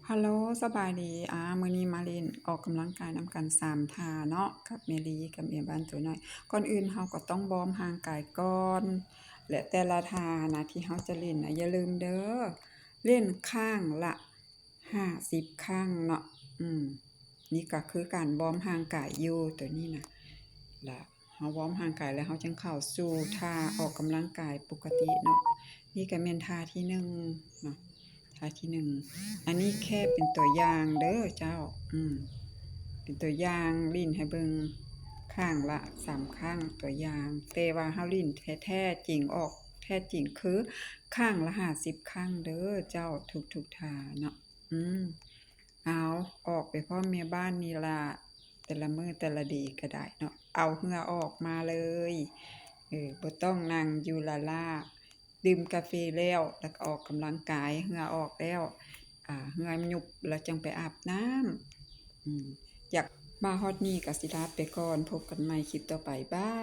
ຮາໂລ ສະບາຍດີ. ອາ ມື້ນີ້ມາຫຼິ້ນອອກກຳລັງກາຍນຳກັນສາມທ່າເນາະ ກັບແມ່ລີ ກັບແມ່ບ້ານຕົວນ້ອຍ. ກ່ອນອື່ນເຮົາກໍຕ້ອງວອມຮ່າງກາຍກ່ອນ ແລະແຕ່ລະທ່ານະທີ່ເຮົາຈະຫຼິ້ນນະ ຢ່າລືມເດີ ຫຼິ້ນຂ້າງລະຫ້າສິບຄັ້ງເນາະ. ອືມ ນີ້ກໍຄືການວອມຮ່າງກາຍຢູ່ ໂຕນີ້ນະ ລະ ເຮົາວອມຮ່າງກາຍແລ້ວ ເຮົາຈຶ່ງເຂົ້າສູ່ທ່າອອກກຳລັງກາຍປົກກະຕິເນາະ. ນີ້ກໍແມ່ນທ່າທີໜຶ່ງເນາະ ທ່າທີໜຶ່ງ. ອັນນີ້ແຄ່ເປັນຕົວຢ່າງເດີເຈົ້າ. ອືມ ເປັນຕົວຢ່າງຫຼິ້ນໃຫ້ເບິ່ງ ຂ້າງລະສາມຄັ້ງ ຕົວຢ່າງ. ແຕ່ວ່າເຮົາຫຼິ້ນແທ້ໆຈິງ ອອກແທ້ຈິງຄືຂ້າງລະຫ້າສິບຄັ້ງເດີເຈົ້າ ທຸກໆທ່າເນາະ. ອືມ ເອົາ ອອກໄປພ້ອມແມ່ບ້ານນີ້ລະ ແຕ່ລະມື້ແຕ່ລະເດກໍໄດ້ເນາະ ເອົາເຫື່ອອອກມາເລີຍ. ເອີ ບໍ່ຕ້ອງນັ່ງຢູ່ລ້າໆ ດື່ມກາເຟແລ້ວ ແລ້ວກໍອອກກຳລັງກາຍ ເຫື່ອອອກແລ້ວ ອາ ເຫື່ອຍຸບແລ້ວຈັ່ງໄປອາບນ້ຳ. ອືມ ຢາກ ມາຮອດນີ້ກໍຊິລາໄປກ່ອນ ພົບກັນໃໝ່ຄລິບຕໍ່ໄປ ບາຍ.